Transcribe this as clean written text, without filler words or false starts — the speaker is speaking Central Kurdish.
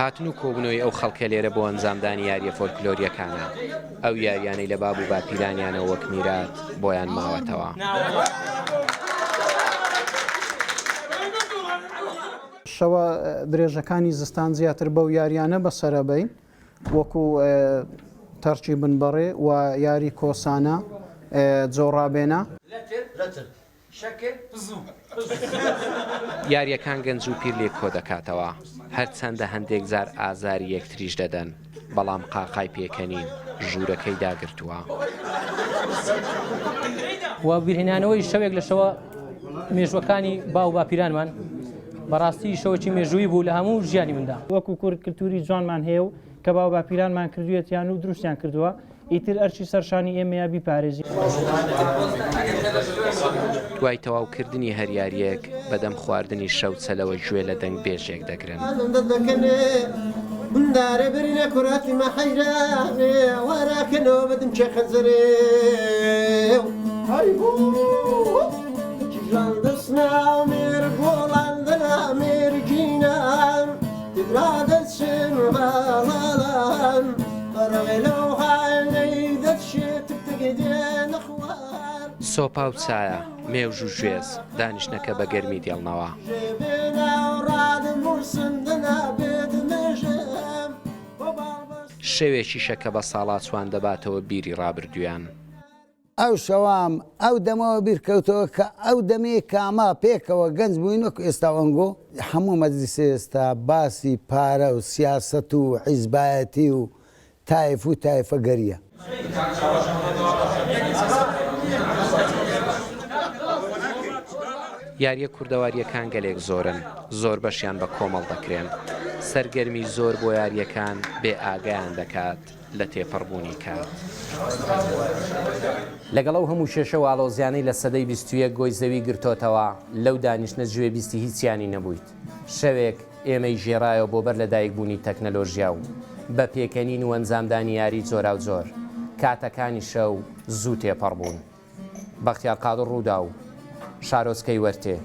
هاتن و کۆبوونەوەی ئەو خەڵکە لێرە بۆ ئەنجامدانی یارییە فۆلکلۆرییەکانە، ئەو یارییانەی لە باب و باپیرانیانەوە وەک میرات بۆیان ماوەتەوە. شەوە درێژەکانی زستان زیاتر بەو یاریانە بەسەرەبەین وەکو تەرکی بنبەڕێ و یاری کۆسانە، جۆڕابێنە. یارییەکان گەنج و پیر لێک کۆدەکاتەوە، هەرچەندە هەندێک جار ئازاری یەکتریش دەدەن، بەڵام قاقای پێکەنین ژوورەکەی داگرتووە. و بیرهێنانەوەی شەوێک لە شەوە مێژووەکانی باو و باپیرانمان، بەڕاستی شەوێکی مێژوویی بوو لە هەموو ژیانی مندا. وەکو کورد کلتوری جوانمان هەیە و کە باو باپیرانمان کردویەتیان و دروستیان کردووە، ئیتر ئەرکی سەر شانی ئێمەیە بیپارێزین. دوای تەواوکردنی هەر یارییەک، بەدەم خواردنی شەو چەلەوە گوێ لە دەنگبێژێک دەگرن. سۆپا و چایە، مێوژ و گوێز، دانیشتنەکە بە گەرمی دێڵنەوە. شەوێکیشە کە بەساڵاچووان دەباتەوە بیری ڕابردوویان. ئەو شەوام ئەو دەمەوە بیر کەوتەوە کە ئەو دەمەی کاما پێکەوە گەنج بووین وەکو ئێستا و ئەنگۆ، هەموو مەجلیسی ئێستا باسی پارە و سیاسەت و حیزبایەتی و تایف و تایفە گەریە. یاریە کوردەواریەکان گەلێک زۆرن، زۆربەشیان بە کۆمەڵ دەکرێن. سەرگەرمی زۆر بۆ یاریەکان بێ ئاگایان دەکات. لە تێپەڕبوونی کات. لەگەڵ ئەو هەموو کێشە و ئاڵۆزیانەی لە سەدەی 21 گۆی زەوی گرتۆتەوە، لەو دانیشتنە گوێبیستی هیچیانی نەبوویت. شەوێک ئێمەی گێڕایەوە بۆ بەر لەدایکبوونی تەکنەلۆژیا و بە پێکەنین و ئەنجامدانی یاریی جۆراوجۆر، کاتەکانی شەو زوو تێپەڕ بوون. بەختیار قادر رووداو، شارۆچکەی وەرتێ.